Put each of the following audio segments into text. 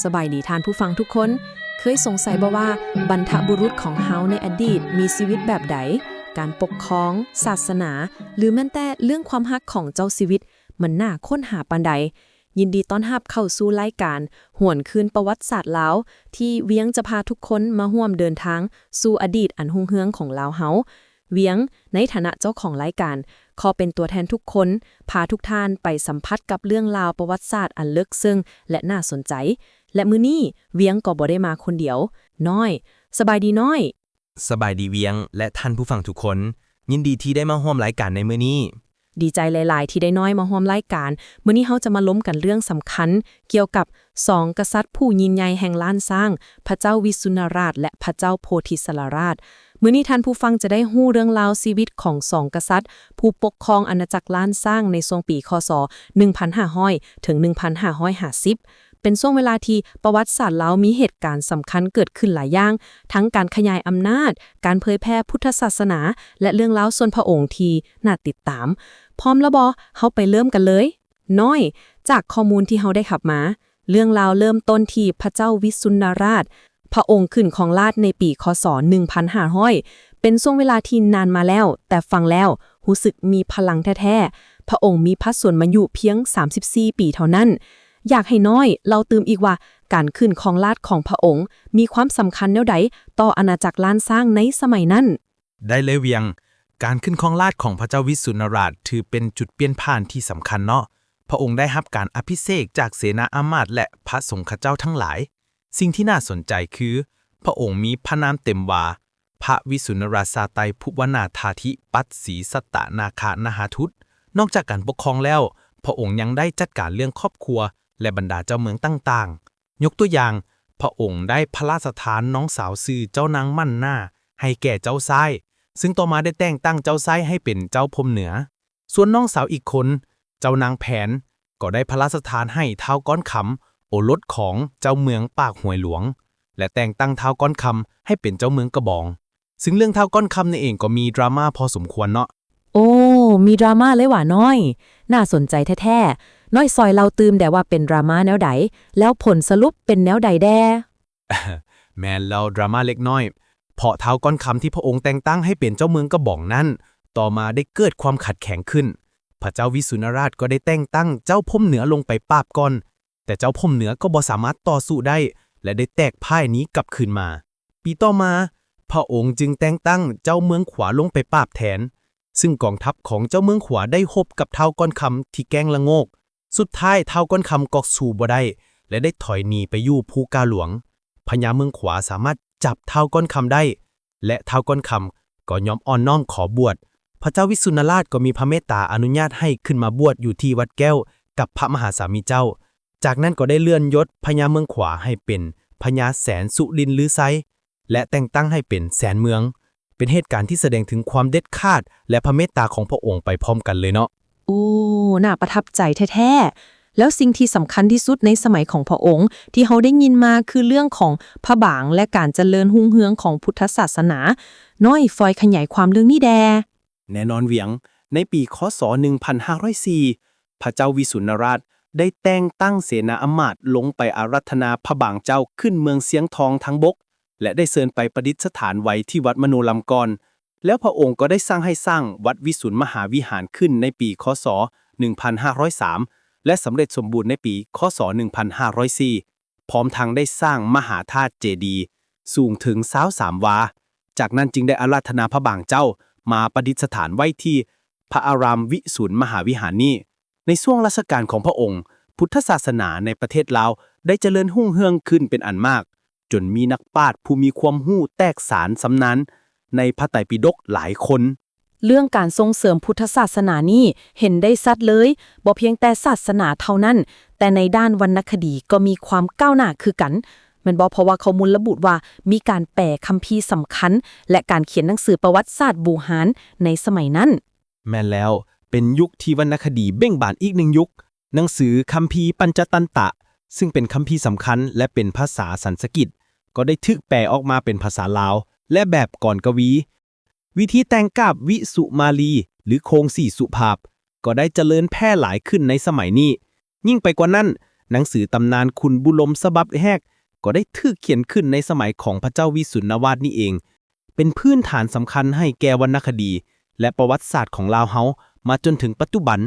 ສະບາຍດີທ່ານຜູ້ຟັງທຸກຄົນ. ເຄີຍສົງໄສບໍ່ວ່າບັນພະບຸລຸດຂອງເຮົາໃນອະດີດມີຊີວິດແບບໃດ? ການປົກຄອງ, ສາສະໜາ ຫຼື ແມ່ນແຕ່ເລື່ອງຄວາມຮັກຂອງເຈົ້າຊີວິດ ມັນໜ້າຄົ້ນຫາປານໃດ? ຍິນດີຕ້ອນຮັບເຂົ້າສູ່ລາຍການຫວນຄືນປະຫວັດສາດລາວ ທີ່ວຽງຈະພາທຸກຄົນມາຮ່ວມເດີນທາງສູ່ອະດີດອັນຮຸ່ງເຮືອງຂອງລາວເຮົາ. ວຽງ ໃນຖານະເຈົ້າຂອງລາຍການ ຂໍເປັນຕົວແທນທຸກຄົນ ພາທຸກທ່ານໄປສຳຜັດກັບເລື່ອງລາວປະຫວັດສາດອັນເລິກເຊິ່ງ ແລະ ໜ້າສົນໃຈ. ແລະ ມື້ນີ້ ວຽງກໍບໍ່ໄດ້ມາຄົນດຽວ. ນ້ອຍ, ສະບາຍດີນ້ອຍ. ສະບາຍດີວຽງ ແລະ ທ່ານຜູ້ຟັງທຸກຄົນ. ຍິນດີທີ່ໄດ້ມາຮ່ວມລາຍການໃນມື້ນີ້. ດີໃຈຫຼາຍໆທີ່ໄດ້ນ້ອຍມາຮ່ວມລາຍການ. ມື້ນີ້ເຮົາຈະມາລົມກັນເລື່ອງສຳຄັນ ກ່ຽວກັບສອງກະສັດຜູ້ຍິ່ງໃຫຍ່ແຫ່ງລ້ານຊ້າງ, ພະເຈົ້າວິສຸນນະລາດ ແລະ ພະເຈົ້າໂພທິສາລະລາດ. ມື້ນີ້ທ່ານຜູ້ຟັງຈະໄດ້ຮູ້ເລື່ອງລາວຊີວິດຂອງສອງກະສັດ ຜູ້ປົກຄອງອານາຈັກລ້ານຊ້າງໃນຊ່ວງປີ ຄ.ສ. ໜຶ່ງພັນຫ້າຮ້ອຍ ເຖິງ ໜຶ່ງພັນຫ້າຮ້ອຍຫ້າສິບ ເປັນຊ່ວງເວລາທີ່ປະຫວັດສາດລາວມີເຫດການສຳຄັນເກີດຂຶ້ນຫຼາຍຢ່າງ, ທັງການຂະຫຍາຍອຳນາດ, ການເຜີຍແຜ່ພຸດທະສາສະໜາ ແລະ ເລື່ອງລາວສ່ວນພະອົງທີ່ໜ້າຕິດຕາມ. ພ້ອມແລ້ວບໍ? ເຮົາໄປເລີ່ມກັນເລີຍ. ນ້ອຍ, ຈາກຂໍ້ມູນທີ່ເຮົາໄດ້ຮັບມາ, ເລື່ອງລາວເລີ່ມຕົ້ນທີ່ພະເຈົ້າວິສຸນນະລາດ ພະອົງຂຶ້ນຄອງລາດໃນປີ ຄ.ສ. ໜຶ່ງພັນຫ້າຮ້ອຍ ເປັນຊ່ວງເວລາທີ່ນານມາແລ້ວ, ແຕ່ຟັງແລ້ວຮູ້ສຶກມີພະລັງແທ້ໆ. ພະອົງມີພະຊົນມາຍຸພຽງສາມສິບສີ່ປີເທົ່ານັ້ນ. ຢາກໃຫ້ນ້ອຍເລົ່າຕື່ມອີກວ່າ ການຂຶ້ນຄອງລາດຂອງພະອົງມີຄວາມສຳຄັນແນວໃດຕໍ່ອານາຈັກລ້ານຊ້າງໃນສະໄໝນັ້ນ? ໄດ້ເລີຍວຽງ. ການຂຶ້ນຄອງລາດຂອງພະເຈົ້າວິສຸນນະລາດຖືເປັນຈຸດປ່ຽນຜ່ານທີ່ສຳຄັນເນາະ. ພະອົງໄດ້ຮັບການອະພິເສກຈາກເສນາອາມາດ ແລະ ພະສົງຂະເຈົ້າທັງຫຼາຍ. ສິ່ງທີ່ໜ້າສົນໃຈຄື ພະອົງມີພະນາມເຕັມວ່າ ພະວິສຸນນະລາຊາໄຕພຸວະນາທາທິປັດສີສັດຕະນາຄະນະຫາທຸດ. ນອກຈາກການປົກຄອງແລ້ວ, ພະອົງຍັງໄດ້ຈັດການເລື່ອງຄອບຄົວ ແລະ ບັນດາເຈົ້າເມືອງຕ່າງໆ. ຍົກຕົວຢ່າງ, ພະອົງໄດ້ພະລາຊະທານນ້ອງສາວຊື່ເຈົ້ານາງໝັ້ນໜ້າໃຫ້ແກ່ເຈົ້າຊາຍ, ຊຶ່ງຕໍ່ມາໄດ້ແຕ່ງຕັ້ງເຈົ້າຊາຍໃຫ້ເປັນເຈົ້າພົມເໜືອ. ສ່ວນນ້ອງສາວອີກຄົນ, ເຈົ້ານາງແຜນ, ກໍໄດ້ພະລາຊະທານໃຫ້ທ້າວກ້ອນຄຳ, ໂອລົດຂອງເຈົ້າເມືອງປາກຫ້ວຍຫຼວງ ແລະ ແຕ່ງຕັ້ງທ້າວກ້ອນຄຳໃຫ້ເປັນເຈົ້າເມືອງກະບອງ. ຊຶ່ງເລື່ອງທ້າວກ້ອນຄຳນີ້ເອງກໍມີດຣາມາພໍສົມຄວນເນາະ. ໂອ້ ມີດຣາມາເລີຍຫວານ້ອຍ? ໜ້າສົນໃຈແທ້ໆ. ນ້ອຍຊ່ອຍເລົ່າຕື່ມແດ່ວ່າເປັນດຣາມາແນວໃດ? ແລ້ວຜົນສະຫຼຸບເປັນແນວໃດແດ່? ແມ່ນແລ້ວ, ດຣາມາເລັກນ້ອຍ. ເພາະທ້າວກ້ອນຄຳທີ່ພະອົງແຕ່ງຕັ້ງໃຫ້ເປັນເຈົ້າເມືອງກະບອງນັ້ນ, ຕໍ່ມາໄດ້ເກີດຄວາມຂັດແຂງຂຶ້ນ. ພະເຈົ້າວິສຸນນະລາດກໍໄດ້ແຕ່ງຕັ້ງເຈົ້າພົມເໜືອລົງໄປປາບກ່ອນ, ແຕ່ເຈົ້າພົມເໜືອກໍບໍ່ສາມາດຕໍ່ສູ້ໄດ້ ແລະ ໄດ້ແຕກພ່າຍໜີກັບຄືນມາ. ປີຕໍ່ມາ, ພະອົງຈຶ່ງແຕ່ງຕັ້ງເຈົ້າເມືອງຂວາລົງໄປປາບແທນ, ຊຶ່ງກອງທັບຂອງເຈົ້າເມືອງຂວາໄດ້ຮົບກັບທ້າວກ້ອນຄຳທີ່ແກ້ງລະໂງກ. ສຸດທ້າຍທ້າວກ້ອນຄຳກໍສູ້ບໍ່ໄດ້ ແລະ ໄດ້ຖອຍໜີໄປຢູ່ພູກາຫຼວງ. ພະຍາເມືອງຂວາສາມາດຈັບທ້າວກ້ອນຄຳໄດ້ ແລະ ທ້າວກ້ອນຄຳກໍຍອມອ່ອນນ້ອມຂໍບວດ. ພະເຈົ້າວິສຸນນະລາດກໍມີພະເມດຕາອະນຸຍາດໃຫ້ຂຶ້ນມາບວດຢູ່ທີ່ວັດແກ້ວກັບພະມະຫາສາມີເຈົ້າ. ຈາກນັ້ນກໍໄດ້ເລື່ອນຍົດພະຍາເມືອງຂວາໃຫ້ເປັນພະຍາແສນສຸລິນລືໄຊ ແລະ ແຕ່ງຕັ້ງໃຫ້ເປັນແສນເມືອງ, ເປັນເຫດການທີ່ສະແດງເຖິງຄວາມເດັດຂາດ ແລະ ພະເມດຕາຂອງພະອົງໄປພ້ອມກັນເລີຍເນາະ. ໂອ້ ໜ້າປະທັບໃຈແທ້ໆ. ແລ້ວສິ່ງທີ່ສຳຄັນທີ່ສຸດໃນສະໄໝຂອງພະອົງ ທີ່ເຮົາໄດ້ຍິນມາຄືເລື່ອງຂອງພະບາງ ແລະ ການຈະເລີນຮຸ່ງເຮືອງຂອງພຸດທະສາສະໜາ. ນ້ອຍ ຟອຍຂະຫຍາຍຄວາມເລື່ອງນີ້ແດ່. ແນ່ນອນວຽງ, ໃນປີ ຄ.ສ. ໜຶ່ງພັນຫ້າຮ້ອຍສີ່ ພະເຈົ້າວິສຸນນະລາດໄດ້ແຕ່ງຕັ້ງເສນາອຳມາດລົງໄປອາລາທະນາພະບາງເຈົ້າຂຶ້ນເມືອງຊຽງທອງທາງບົກ ແລະ ໄດ້ເຊີນໄປປະດິດສະຖານໄວ້ທີ່ວັດມະໂນລຳກ່ອນ. ແລ້ວພະອົງກໍໄດ້ສັ່ງໃຫ້ສ້າງວັດວິສຸນມະຫາວິຫານຂຶ້ນໃນປີ ຄ.ສ. ໜຶ່ງພັນຫ້າຮ້ອຍສາມ ແລະ ສຳເລັດສົມບູນໃນປີ ຄ.ສ. ໜຶ່ງພັນຫ້າຮ້ອຍສີ່ ພ້ອມທັງໄດ້ສ້າງມະຫາທາດເຈດີສູງເຖິງຊາວສາມວາ. ຈາກນັ້ນຈຶ່ງໄດ້ອາລາທະນາພະບາງເຈົ້າມາປະດິດສະຖານໄວ້ທີ່ພະອາຣາມວິສຸນມະຫາວິຫານນີ້. ໃນຊ່ວງລາຊະການຂອງພະອົງ, ພຸດທະສາສະໜາໃນປະເທດລາວໄດ້ຈະເລີນຮຸ່ງເຮືອງຂຶ້ນເປັນອັນມາກ, ຈົນມີນັກປາດຜູ້ມີຄວາມຮູ້ແຕກສານຊຳນານໃນພະໄຕປິດົກຫຼາຍຄົນ. ເລື່ອງການສົ່ງເສີມພຸດທະສາສະໜານີ້ເຫັນໄດ້ຊັດເລີຍ, ບໍ່ພຽງແຕ່ສາສະໜາເທົ່ານັ້ນ, ແຕ່ໃນດ້ານວັນນະຄະດີກໍມີຄວາມກ້າວໜ້າຄືກັນ, ແມ່ນບໍ່? ເພາະວ່າຂໍ້ມູນລະບຸວ່າມີການແປຄຳພີສຳຄັນ ແລະ ການຂຽນໜັງສືປະຫວັດສາດບູຮານໃນສະໄໝນັ້ນ. ແມ່ນແລ້ວ, ເປັນຍຸກທີ່ວັນນະຄະດີເບັ່ງບານອີກໜຶ່ງຍຸກ. ໜັງສືຄຳພີປັນຈະຕັນຕະ, ຊຶ່ງເປັນຄຳພີສຳຄັນ ແລະ ເປັນພາສາສັນສະກິດ, ກໍໄດ້ຖືກແປອອກມາເປັນພາສາລາວ ແລະ ແບບກອນກະວີ. ວິທີແຕ່ງກາບວິສຸມາລີ ຫຼື ໂຄງສີ່ສຸພາບ ກໍໄດ້ຈະເລີນແຜ່ຫຼາຍຂຶ້ນໃນສະໄໝນີ້. ຍິ່ງໄປກວ່ານັ້ນ, ໜັງສືຕຳນານຂຸນບຸລົມສະບັບແຮກ ກໍໄດ້ຖືກຂຽນຂຶ້ນໃນສະໄໝຂອງພະເຈົ້າວິສຸນນະວາດນີ້ເອງ, ເປັນພື້ນຖານສຳຄັນໃຫ້ແກ່ວັນນະຄະດີ ແລະ ປະຫວັດສາດຂອງລາວເຮົາມາຈົນເຖິງປັດຈຸບັນ.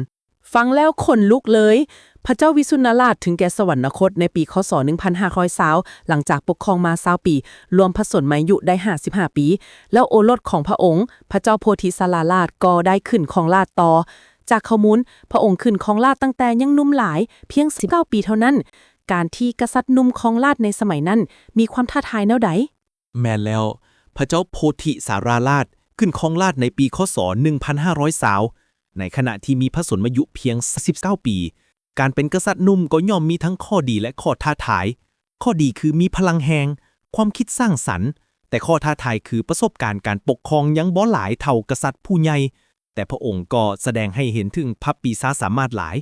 ຟັງແລ້ວຂົນລຸກເລີຍ. ພະເຈົ້າວິສຸນນະລາດເຖິງແກ່ສະຫວັນນະຄົດໃນປີ ຄ.ສ. ໜຶ່ງພັນຫ້າຮ້ອຍຊາວ ຫຼັງຈາກປົກຄອງມາຊາວປີ, ລວມພະຊົນມາຍຸໄດ້ຫ້າສິບຫ້າປີ, ແລ້ວໂອລົດຂອງພະອົງ, ພະເຈົ້າໂພທິສາລາລາດ ກໍໄດ້ຂຶ້ນຄອງລາດຕໍ່. ຈາກຂໍ້ມູນ, ພະອົງຂຶ້ນຄອງລາດຕັ້ງແຕ່ຍັງໜຸ່ມຫຼາຍ, ພຽງສິບເກົ້າປີເທົ່ານັ້ນ. ການທີ່ກະສັດໜຸ່ມຄອງລາດໃນສະໄໝນັ້ນ ມີຄວາມທ້າທາຍແນວໃດ? ແມ່ນແລ້ວ, ພະເຈົ້າໂພທິສາລາລາດ ຂຶ້ນຄອງລາດໃນປີ ຄ.ສ. ໜຶ່ງພັນຫ້າຮ້ອຍຊາວ ໃນຂະນະທີ່ມີພະຊົນມາຍຸພຽງສິບເກົ້າປີ. ການເປັນກະສັດໜຸ່ມກໍຍ່ອມມີທັງຂໍ້ດີ ແລະ ຂໍ້ທ້າທາຍ. ຂໍ້ດີຄືມີພະລັງແຮງ, ຄວາມຄິດສ້າງສັນ, ແຕ່ຂໍ້ທ້າທາຍຄືປະສົບການການປົກຄອງຍັງບໍ່ຫຼາຍເທົ່າກະສັດຜູ້ໃຫຍ່, ແຕ່ພະອົງກໍສະແດງໃຫ້ເຫັນເຖິງພະປີຊາສາມາດຫຼາຍ,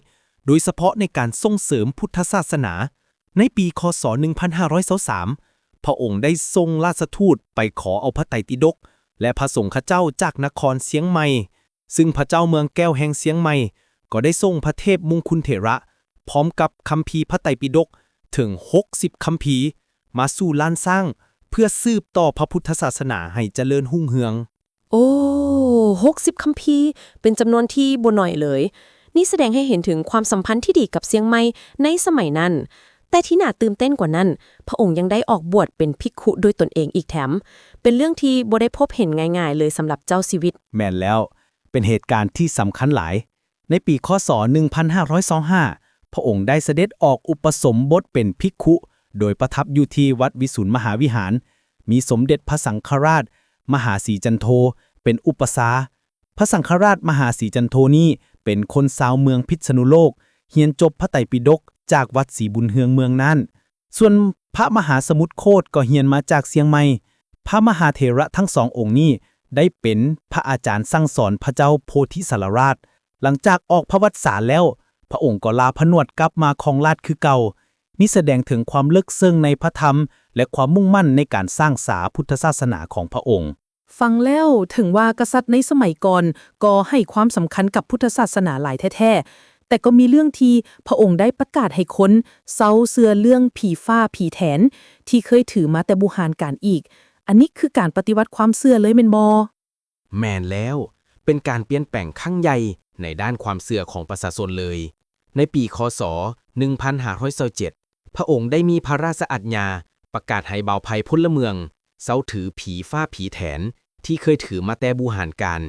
ໂດຍສະເພາະໃນການສົ່ງເສີມພຸດທະສາສະໜາ. ໃນປີ ຄ.ສ. ໜຶ່ງພັນຫ້າຮ້ອຍຊາວສາມ ພະອົງໄດ້ສົ່ງລາຊະທູດໄປຂໍເອົາພະໄຕປິດົກ ແລະ ພະສົງຂະເຈົ້າຈາກນະຄອນຊຽງໃໝ່, ຊຶ່ງພະເຈົ້າເມືອງແກ້ວແຫ່ງຊຽງໃໝ່ກໍໄດ້ສົ່ງພະເທບມຸງຄຸນເຖລະ ພ້ອມກັບຄຳພີພະໄຕປິດົກເຖິງຫົກສິບຄຳພີ ມາສູ່ລ້ານຊ້າງ ເພື່ອສືບຕໍ່ພະພຸດທະສາສະໜາໃຫ້ຈະເລີນຮຸ່ງເຮືອງ. ໂອ້ ຫົກສິບຄຳພີ ເປັນຈຳນວນທີ່ບໍ່ໜ້ອຍເລີຍ. ນີ້ສະແດງໃຫ້ເຫັນເຖິງຄວາມສຳພັນທີ່ດີກັບຊຽງໃໝ່ໃນສະໄໝນັ້ນ. ແຕ່ທີ່ໜ້າຕື່ນເຕັ້ນກວ່ານັ້ນ, ພະອົງຍັງໄດ້ອອກບວດເປັນພິກຂຸດ້ວຍຕົນເອງອີກແຖມ. ເປັນເລື່ອງທີ່ບໍ່ໄດ້ພົບເຫັນງ່າຍໆເລີຍສຳລັບເຈົ້າຊີວິດ. ແມ່ນແລ້ວ, ເປັນເຫດການທີ່ສຳຄັນຫຼາຍ. ໃນປີ ຄ.ສ. ໜຶ່ງພັນຫ້າຮ້ອຍຊາວຫ້າ ພະອົງໄດ້ສະເດັດອອກອຸປະສົມບົດເປັນພິກຂຸ ໂດຍປະທັບຢູ່ທີ່ວັດວິສຸນມະຫາວິຫານ, ມີສົມເດັດພະສັງຄະລາດມະຫາສີຈັນໂທເປັນອຸປະຊາ. ພະສັງຄະລາດມະຫາສີຈັນໂທນີ້ເປັນຄົນຊາວເມືອງພິດສະນຸໂລກ, ຮຽນຈົບພະໄຕປິດົກຈາກວັດສີບຸນເຮືອງເມືອງນ່ານ. ສ່ວນພະມະຫາສະໝຸດໂຄດກໍຮຽນມາຈາກຊຽງໃໝ່. ພະມະຫາເຖລະທັງສອງອົງນີ້ໄດ້ເປັນພະອາຈານສັ່ງສອນພະເຈົ້າໂພທິສາລະລາດ. ຫຼັງຈາກອອກພະວັດສາແລ້ວ, ພະອົງກໍລາຜະໜວດກັບມາຄອງລາດຄືເກົ່າ. ນີ້ສະແດງເຖິງຄວາມເລິກເຊິ່ງໃນພະທຳ ແລະ ຄວາມມຸ່ງໝັ້ນໃນການສ້າງສາພຸດທະສາສະໜາຂອງພະອົງ. ຟັງແລ້ວ, ເຖິງວ່າກະສັດໃນສະໄໝກ່ອນກໍໃຫ້ຄວາມສຳຄັນກັບພຸດທະສາສະໜາຫຼາຍແທ້ໆ, ແຕ່ກໍມີເລື່ອງທີ່ພະອົງໄດ້ປະກາດໃຫ້ຄົນເຊົາເຊື່ອເລື່ອງຜີຟ້າຜີແຖນ ທີ່ເຄີຍຖືມາແຕ່ບູຮານການອີກ. ອັນນີ້ຄືການປະຕິວັດຄວາມເຊື່ອເລີຍແມ່ນບໍ່? ແມ່ນແລ້ວ, ເປັນການປ່ຽນແປງຄັ້ງໃຫຍ່ໃນດ້ານຄວາມເຊື່ອຂອງປະຊາຊົນເລີຍ. ໃນປີ ຄ.ສ. ໜຶ່ງພັນຫ້າຮ້ອຍຊາວເຈັດ ພະອົງໄດ້ມີພະລາຊະອາດຍາປະກາດໃຫ້ບ່າວໄພພົນລະເມືອງເຊົາຖືຜີຟ້າຜີແຖນທີ່ເຄີຍຖືມາແຕ່ບູຮານການ.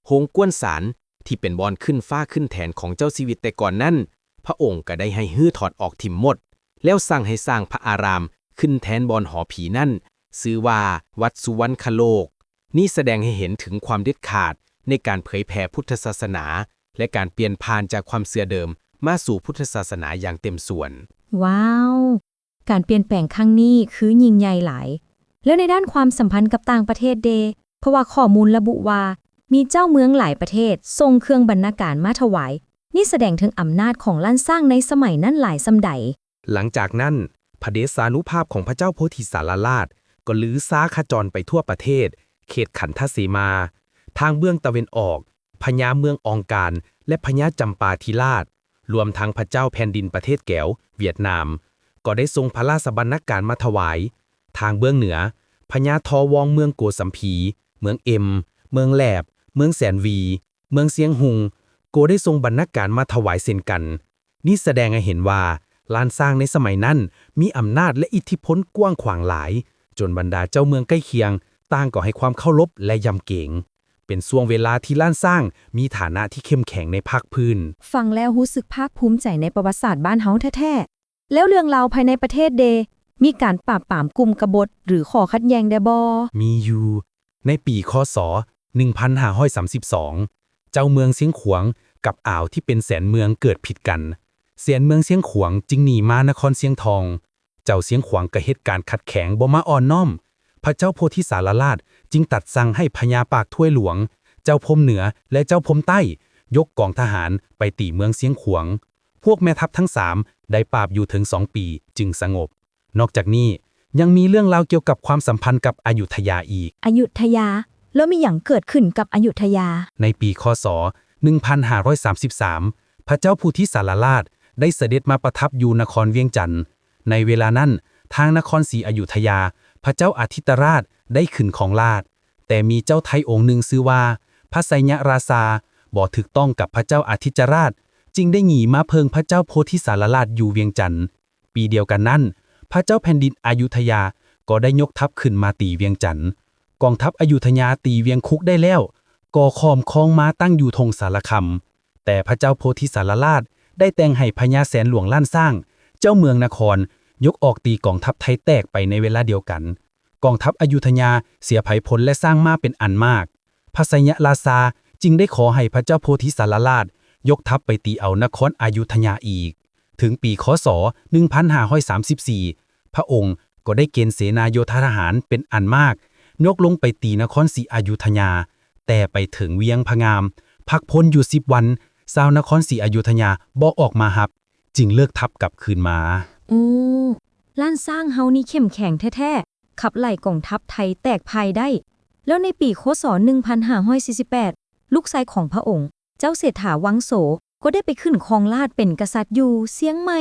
ໂຮງກວນສານທີ່ເປັນບ່ອນຂຶ້ນຟ້າຂຶ້ນແຖນຂອງເຈົ້າຊີວິດແຕ່ກ່ອນນັ້ນ, ພະອົງກໍໄດ້ໃຫ້ຮື້ຖອດອອກຖິ້ມໝົດ, ແລ້ວສັ່ງໃຫ້ສ້າງພະອາຣາມຂຶ້ນແທນບ່ອນຫໍຜີນັ້ນ, ຊື່ວ່າວັດສຸວັນຄະໂລກ. ນີ້ສະແດງໃຫ້ເຫັນເຖິງຄວາມເດັດຂາດໃນການເຜີຍແຜ່ພຸດທະສາສະໜາ ແລະ ການປ່ຽນຜ່ານຈາກຄວາມເຊື່ອເດີມມາສູ່ພຸດທະສາສະໜາຢ່າງເຕັມສ່ວນ. ວ້າວ! ການປ່ຽນແປງຄັ້ງນີ້ຄືຍິ່ງໃຫຍ່ຫຼາຍ. ແລ້ວໃນດ້ານຄວາມສຳພັນກັບຕ່າງປະເທດເດ? ເພາະວ່າຂໍ້ມູນລະບຸວ່າ ມີເຈົ້າເມືອງຫຼາຍປະເທດສົ່ງເຄື່ອງບັນນາການມາຖວາຍ. ນີ້ສະແດງເຖິງອຳນາດຂອງລ້ານຊ້າງໃນສະໄໝນັ້ນຫຼາຍສ່ຳໃດ? ຫຼັງຈາກນັ້ນ, ພະເດຊານຸພາບຂອງພະເຈົ້າໂພທິສາລະລາດກໍລືຊາຂະຈອນໄປທົ່ວປະເທດ, ເຂດຂັນທະເສມາ, ທາງເບື້ອງຕາເວັນອອກ, ພະຍາເມືອງອອງການ ແລະ ພະຍາຈຳປາທິລາດ, ລວມທັງພະເຈົ້າແຜ່ນດິນປະເທດແກວ, ຫວຽດນາມ, ກໍໄດ້ສົ່ງພະລາຊະບັນນາການມາຖວາຍ. ທາງເບື້ອງເໜືອ, ພະຍາທໍວອງເມືອງໂກສຳພີ, ເມືອງເອັມ, ເມືອງແຫຼບ, ເມືອງແສນວີ, ເມືອງຊຽງຮຸ່ງ ກໍໄດ້ສົ່ງບັນນາການມາຖວາຍເຊັ່ນກັນ. ນີ້ສະແດງໃຫ້ເຫັນວ່າ ລ້ານຊ້າງໃນສະໄໝນັ້ນມີອຳນາດ ແລະ ອິດທິພົນກວ້າງຂວາງຫຼາຍ, ຈົນບັນດາເຈົ້າເມືອງໃກ້ຄຽງຕ່າງກໍໃຫ້ຄວາມເຄົາລົບ ແລະ ຢຳເກງ. ເປັນຊ່ວງເວລາທີ່ລ້ານຊ້າງມີຖານະທີ່ເຂັ້ມແຂງໃນພາກພື້ນ. ຟັງແລ້ວຮູ້ສຶກພາກພູມໃຈໃນປະຫວັດສາດບ້ານເຮົາແທ້ໆ. ແລ້ວເລື່ອງລາວພາຍໃນປະເທດເດ? ມີການປາບປາມກຸ່ມກະບົດ ຫຼື ຂໍ້ຂັດແຍ່ງແດ່ບໍ່? ມີຢູ່. ໃນປີ ຄ.ສ. ໜຶ່ງພັນຫ້າຮ້ອຍສາມສິບສອງ ເຈົ້າເມືອງຊຽງຂວາງກັບອາວທີ່ເປັນແສນເມືອງເກີດຜິດກັນ. ແສນເມືອງຊຽງຂວາງຈຶ່ງໜີມານະຄອນຊຽງທອງ. ເຈົ້າຊຽງຂວາງກໍເຮັດການຂັດແຂງບໍ່ມາອ່ອນນ້ອມ. ພະເຈົ້າໂພທິສາລະລາດຈຶ່ງຕັດສັ່ງໃຫ້ພະຍາປາກຖ້ວຍຫຼວງ, ເຈົ້າພົມເໜືອ ແລະ ເຈົ້າພົມໃຕ້ ຍົກກອງທະຫານໄປຕີເມືອງຊຽງຂວາງ. ພວກແມ່ທັບທັງສາມໄດ້ປາບຢູ່ເຖິງສອງປີຈຶ່ງສະຫງົບ. ນອກຈາກນີ້ ຍັງມີເລື່ອງລາວກ່ຽວກັບຄວາມສຳພັນກັບອະຍຸດທະຍາອີກ. ອະຍຸດທະຍາ? ແລ້ວມີຫຍັງເກີດຂຶ້ນກັບອະຍຸດທະຍາ? ໃນປີ ຄ.ສ. ໜຶ່ງພັນຫ້າຮ້ອຍສາມສິບສາມ ພະເຈົ້າໂພທິສາລະລາດ ໄດ້ສະເດັດມາປະທັບຢູ່ນະຄອນວຽງຈັນ. ໃນເວລານັ້ນ, ທາງນະຄອນສີອະຍຸທະຍາ, ພະເຈົ້າອາທິດຕະລາດໄດ້ຂຶ້ນຄອງລາດ, ແຕ່ມີເຈົ້າໄທອົງໜຶ່ງຊື່ວ່າ ພະໄຊຍະລາຊາ ບໍ່ຖືກຕ້ອງກັບພະເຈົ້າອາທິດຕະລາດ, ຈຶ່ງໄດ້ໜີມາເພິ່ງພະເຈົ້າໂພທິສາລະລາດຢູ່ວຽງຈັນ. ປີດຽວກັນນັ້ນ, ພະເຈົ້າແຜ່ນດິນອະຍຸທະຍາກໍໄດ້ຍົກທັບຂຶ້ນມາຕີວຽງຈັນ. ກອງທັບອະຍຸທະຍາຕີວຽງຄຸກໄດ້ແລ້ວ, ກໍຄ້ອມຄອງມາຕັ້ງຢູ່ທົ່ງສາລະຄຳ. ແຕ່ພະເຈົ້າໂພທິສາລະລາດໄດ້ແຕ່ງໃຫ້ພະຍາແສນຫຼວງລ້ານຊ້າງ, ເຈົ້າເມືອງນະຄອນ, ຍົກອອກຕີກອງທັບໄທແຕກໄປໃນເວລາດຽວກັນ. ກອງທັບອະຍຸທະຍາເສຍໄພພົນ ແລະ ຊ້າງມ້າເປັນອັນມາກ. ພະໄຊຍະລາຊາຈຶ່ງໄດ້ຂໍໃຫ້ພະເຈົ້າໂພທິສາລະລາດຍົກທັບໄປຕີເອົານະຄອນອະຍຸທະຍາອີກ. ເຖິງປີ ຄ.ສ. ໜຶ່ງພັນຫ້າຮ້ອຍສາມສິບສີ່ ພະອົງກໍໄດ້ເກນເສນາໂຍທາທະຫານເປັນອັນມາກ ຍົກລົງໄປຕີນະຄອນສີອະຍຸທະຍາ, ແຕ່ໄປເຖິງວຽງພະງາມ, ພັກພົນຢູ່ສິບວັນ, ຊາວນະຄອນສີອະຍຸທະຍາບໍ່ອອກມາຮັບ, ຈຶ່ງເລີກທັບກັບຄືນມາ. ໂອ້ ລ້ານຊ້າງເຮົານີ້ເຂັ້ມແຂງແທ້ໆ, ຂັບໄລ່ກອງທັບໄທແຕກພ່າຍໄດ້. ແລ້ວໃນປີ ຄ.ສ. ໜຶ່ງພັນຫ້າຮ້ອຍສີ່ສິບແປດ ລູກຊາຍຂອງພະອົງ, ເຈົ້າເສດຖາວັງໂສ ກໍໄດ້ໄປຂຶ້ນຄອງລາດເປັນກະສັດຢູ່ຊຽງໃໝ່.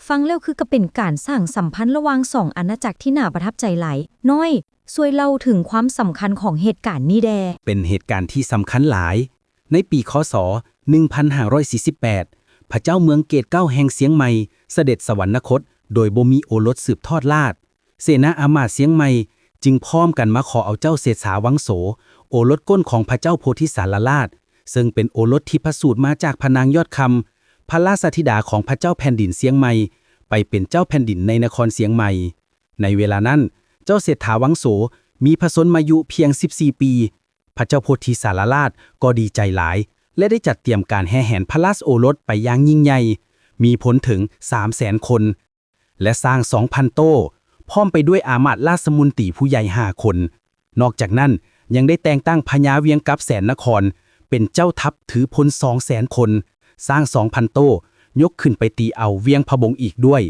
ຟັງແລ້ວຄືກະເປັນການສ້າງສຳພັນລະຫວ່າງສອງອານາຈັກທີ່ໜ້າປະທັບໃຈຫຼາຍ. ນ້ອຍ, ຊ່ວຍເລົ່າເຖິງຄວາມສຳຄັນຂອງເຫດການນີ້ແດ່. ເປັນເຫດການທີ່ສຳຄັນຫຼາຍ. ໃນປີ ຄ.ສ. ໜຶ່ງພັນຫ້າຮ້ອຍສີ່ສິບແປດ ພະເຈົ້າເມືອງເກດເກົ້າແຫ່ງຊຽງໃໝ່ສະເດັດສະຫວັນນະຄົດໂດຍບໍ່ມີໂອລົດສືບທອດລາດ. ເສນາອາມາດຊຽງໃໝ່ຈຶ່ງພ້ອມກັນມາຂໍເອົາເຈົ້າເສດຖາວັງໂສ, ໂອລົດກົ້ນຂອງພະເຈົ້າໂພທິສາລະລາດ, ເຊິ່ງເປັນໂອລົດທີ່ປະສູດມາຈາກພະນາງຍອດຄຳ, ພະລາຊະທິດາຂອງພະເຈົ້າແຜ່ນດິນຊຽງໃໝ່, ໄປເປັນເຈົ້າແຜ່ນດິນໃນນະຄອນຊຽງໃໝ່. ໃນເວລານັ້ນ, ເຈົ້າເສດຖາວັງໂສມີພະຊົນມາຍຸພຽງສິບສີ່ປີ. ພະເຈົ້າໂພທິສາລະລາດກໍດີໃຈຫຼາຍ ແລະ ໄດ້ຈັດຕຽມການແຫ່ແຫນພະລາຊະໂອລົດໄປຢ່າງຍິ່ງໃຫຍ່, ມີພົນເຖິງສາມແສນຄົນ ແລະ ຊ້າງສອງພັນໂຕ, ພ້ອມໄປດ້ວຍອາມາດລາຊະມົນຕີຜູ້ໃຫຍ່ຫ້າຄົນ. ນອກຈາກນັ້ນ, ຍັງໄດ້ແຕ່ງຕັ້ງພະຍາວຽງກັບແສນນະຄອນເປັນເຈົ້າທັບຖືພົນສອງແສນຄົນ, ຊ້າງສອງພັນໂຕ, ຍົກຂຶ້ນໄປຕີເອົາວຽງພະບົງອີກດ້ວຍ.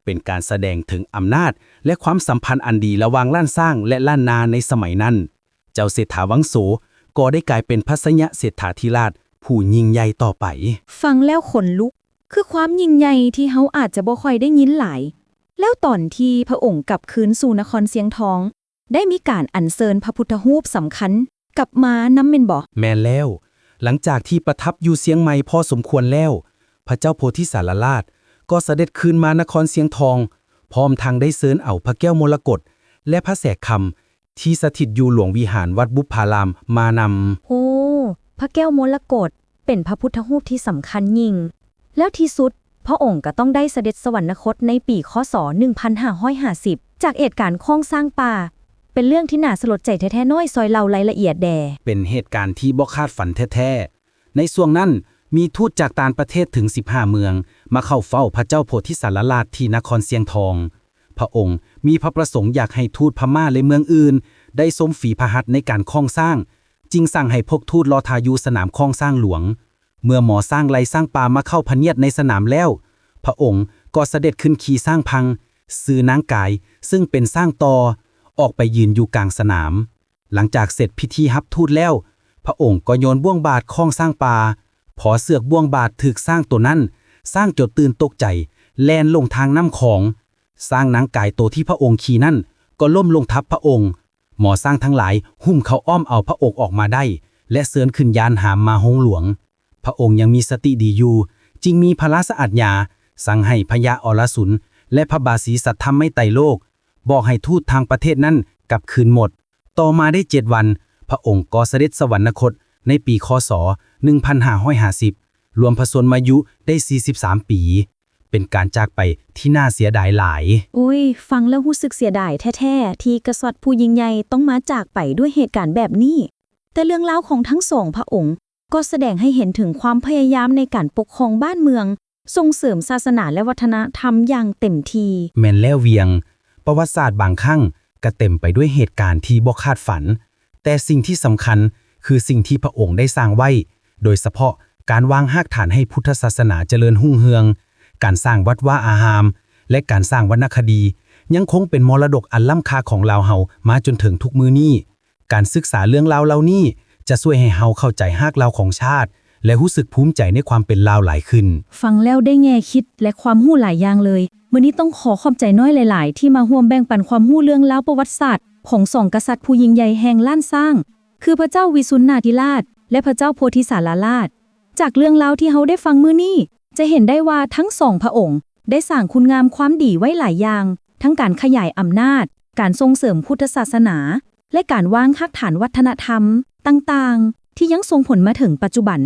ເປັນການສະແດງເຖິງອຳນາດ ແລະ ຄວາມສຳພັນອັນດີລະຫວ່າງລ້ານຊ້າງ ແລະ ລ້ານນາໃນສະໄໝນັ້ນ. ເຈົ້າເສດຖາວັງໂສກໍໄດ້ກາຍເປັນພະໄຊຍະເສດຖາທິລາດຜູ້ຍິ່ງໃຫຍ່ຕໍ່ໄປ. ຟັງແລ້ວຂົນລຸກ, ຄືຄວາມຍິ່ງໃຫຍ່ທີ່ເຮົາອາດຈະບໍ່ຄ່ອຍໄດ້ຍິນຫຼາຍ. ແລ້ວຕອນທີ່ພະອົງກັບຄືນສູ່ນະຄອນຊຽງທອງ, ໄດ້ມີການອັນເຊີນພະພຸດທະຮູບສຳຄັນກັບມານຳແມ່ນບໍ່? ແມ່ນແລ້ວ. ຫຼັງຈາກທີ່ປະທັບຢູ່ຊຽງໃໝ່ພໍສົມຄວນແລ້ວ, ພະເຈົ້າໂພທິສາລະລາດກໍສະເດັດຄືນມານະຄອນຊຽງທອງ, ພ້ອມທັງໄດ້ເຊີນເອົາພະແກ້ວມໍລະກົດ ແລະ ພະແສກຄຳ ທີ່ສະຖິດຢູ່ຫຼວງວິຫານວັດບຸບພາລາມມານຳ. ໂອ້, ພະແກ້ວມໍລະກົດ ເປັນພະພຸດທະຮູບທີ່ສຳຄັນຍິ່ງ. ແລ້ວທີ່ສຸດ, ພະອົງກໍຕ້ອງໄດ້ສະເດັດສະຫວັນນະຄົດໃນປີ ຄ.ສ. ໜຶ່ງພັນຫ້າຮ້ອຍຫ້າສິບ ຈາກເຫດການຄ້ອງຊ້າງປ່າ. ເປັນເລື່ອງທີ່ໜ້າສະຫຼົດໃຈແທ້ໆ. ນ້ອຍ, ຊ່ອຍເລົ່າລາຍລະອຽດແດ່. ເປັນເຫດການທີ່ບໍ່ຄາດຝັນແທ້ໆ. ໃນຊ່ວງນັ້ນ, ມີທູດຈາກຕ່າງປະເທດເຖິງສິບຫ້າເມືອງ ມາເຂົ້າເຝົ້າພະເຈົ້າໂພທິສາລະລາດທີ່ນະຄອນຊຽງທອງ. ພະອົງມີພະປະສົງຢາກໃຫ້ທູດພະມ້າ ແລະ ເມືອງອື່ນໄດ້ຊົມຝີພະຫັດໃນການຄ້ອງຊ້າງ, ຈຶ່ງສັ່ງໃຫ້ພວກທູດລໍຖ້າຢູ່ສະໜາມຄ້ອງຊ້າງຫຼວງ. ເມື່ອໝໍຊ້າງໄລ່ຊ້າງປ່າມາເຂົ້າພະນຽດໃນສະໜາມແລ້ວ, ພະອົງກໍສະເດັດຂຶ້ນຂີ່ຊ້າງພັງ, ຊື່ນາງກາຍ, ເຊິ່ງເປັນຊ້າງຕໍ່, ອອກໄປຢືນຢູ່ກາງສະໜາມ. ຫຼັງຈາກເສັດພິທີຮັບທູດແລ້ວ, ພະອົງກໍໂຍນບ່ວງບາດຄ້ອງຊ້າງປ່າ. ພໍເຊືອກບ່ວງບາດຖືກຊ້າງໂຕນັ້ນ, ຊ້າງຈົນຕື່ນຕົກໃຈ, ແລ່ນລົງທາງນ້ຳຂອງ. ຊ້າງນາງກາຍໂຕທີ່ພະອົງຂີ່ນັ້ນກໍລົ້ມລົງທັບພະອົງ. ໝໍຊ້າງທັງຫຼາຍຫຸ້ມເຂົ້າອ້ອມເອົາພະອົງອອກມາໄດ້ ແລະ ເຊີນຂຶ້ນຍານຫາມມາໂຮງຫຼວງ. ພະອົງຍັງມີສະຕິດີຢູ່, ຈຶ່ງມີພະລາຊະອາດຍາ ສັ່ງໃຫ້ພະຍາອໍລະສຸນ ແລະ ພະບາສີສັດທຳໄມໄຕໂລກ ບອກໃຫ້ທູດທາງປະເທດນັ້ນກັບຄືນໝົດ. ຕໍ່ມາໄດ້ເຈັດວັນ, ພະອົງກໍສະເດັດສະຫວັນນະຄົດໃນປີ ຄ.ສ. ໜຶ່ງພັນຫ້າຮ້ອຍຫ້າສິບ, ລວມພະຊົນມາຍຸໄດ້ສີ່ສິບສາມປີ. ເປັນການຈາກໄປທີ່ໜ້າເສຍດາຍຫຼາຍ. ໂອ້ຍ, ຟັງແລ້ວຮູ້ສຶກເສຍດາຍແທ້ໆ ທີ່ກະສັດຜູ້ຍິ່ງໃຫຍ່ຕ້ອງມາຈາກໄປດ້ວຍເຫດການແບບນີ້. ແຕ່ເລື່ອງລາວຂອງທັງສອງພະອົງ ກໍສະແດງໃຫ້ເຫັນເຖິງຄວາມພະຍາຍາມໃນການປົກຄອງບ້ານເມືອງ, ສົ່ງເສີມສາສະໜາ ແລະ ວັດທະນະທຳຢ່າງເຕັມທີ່. ແມ່ນແລ້ວວຽງ, ປະຫວັດສາດບາງຄັ້ງກໍເຕັມໄປດ້ວຍເຫດການທີ່ບໍ່ຄາດຝັນ, ແຕ່ສິ່ງທີ່ສຳຄັນຄືສິ່ງທີ່ພະອົງໄດ້ສ້າງໄວ້, ໂດຍສະເພາະການວາງຮາກຖານໃຫ້ພຸດທະສາສະໜາຈະເລີນຮຸ່ງເຮືອງ, ການສ້າງວັດວາອາຮາມ ແລະ ການສ້າງວັນນະຄະດີ ຍັງຄົງເປັນມໍລະດົກອັນລ້ຳຄ່າຂອງລາວເຮົາມາຈົນເຖິງທຸກມື້ນີ້. ການສຶກສາເລື່ອງລາວເຫຼົ່ານີ້ ຈະຊ່ວຍໃຫ້ເຮົາເຂົ້າໃຈຮາກເຫງົ້າຂອງຊາດ ແລະ ຮູ້ສຶກພູມໃຈໃນຄວາມເປັນລາວຫຼາຍຂຶ້ນ. ຟັງແລ້ວໄດ້ແງ່ຄິດ ແລະ ຄວາມຮູ້ຫຼາຍຢ່າງເລີຍ. ມື້ນີ້ຕ້ອງຂໍຂອບໃຈນ້ອຍຫຼາຍໆ ທີ່ມາຮ່ວມແບ່ງປັນຄວາມຮູ້ເລື່ອງລາວປະຫວັດສາດຂອງສອງກະສັດຜູ້ຍິ່ງໃຫຍ່ແຫ່ງລ້ານຊ້າງ ຄືພະເຈົ້າວິສຸນນາທິລາດ ແລະ ພະເຈົ້າໂພທິສາລາລາດ. ຈາກເລື່ອງລາວທີ່ເຮົາໄດ້ຟັງມື້ນີ້ ຈະເຫັນໄດ້ວ່າທັງສອງພະອົງໄດ້ສ້າງຄຸນງາມຄວາມດີໄວ້ຫຼາຍຢ່າງ, ທັງການຂະຫຍາຍອຳນາດ, ການສົ່ງເສີມພຸດທະສາສະໜາ ແລະ ການວາງຮາກຖານວັດທະນະທຳຕ່າງໆ ທີ່ຍັງສົ່ງຜົນມາເຖິງປັດຈຸບັນ,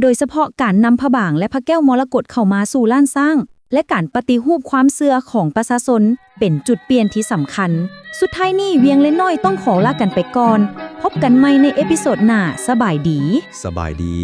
ໂດຍສະເພາະການນຳພະບາງ ແລະ ພະແກ້ວມໍລະກົດເຂົ້າມາສູ່ລ້ານຊ້າງ ແລະ ການປະຕິຮູບຄວາມເຊື່ອຂອງປະຊາຊົນ ເປັນຈຸດປ່ຽນທີ່ສຳຄັນ. ສຸດທ້າຍນີ້ ວຽງເລນນ້ອຍຕ້ອງຂໍລາກັນໄປກ່ອນ. ພົບກັນໃໝ່ໃນເອພິໂສດໜ້າ. ສະບາຍດີ. ສະບາຍດີ.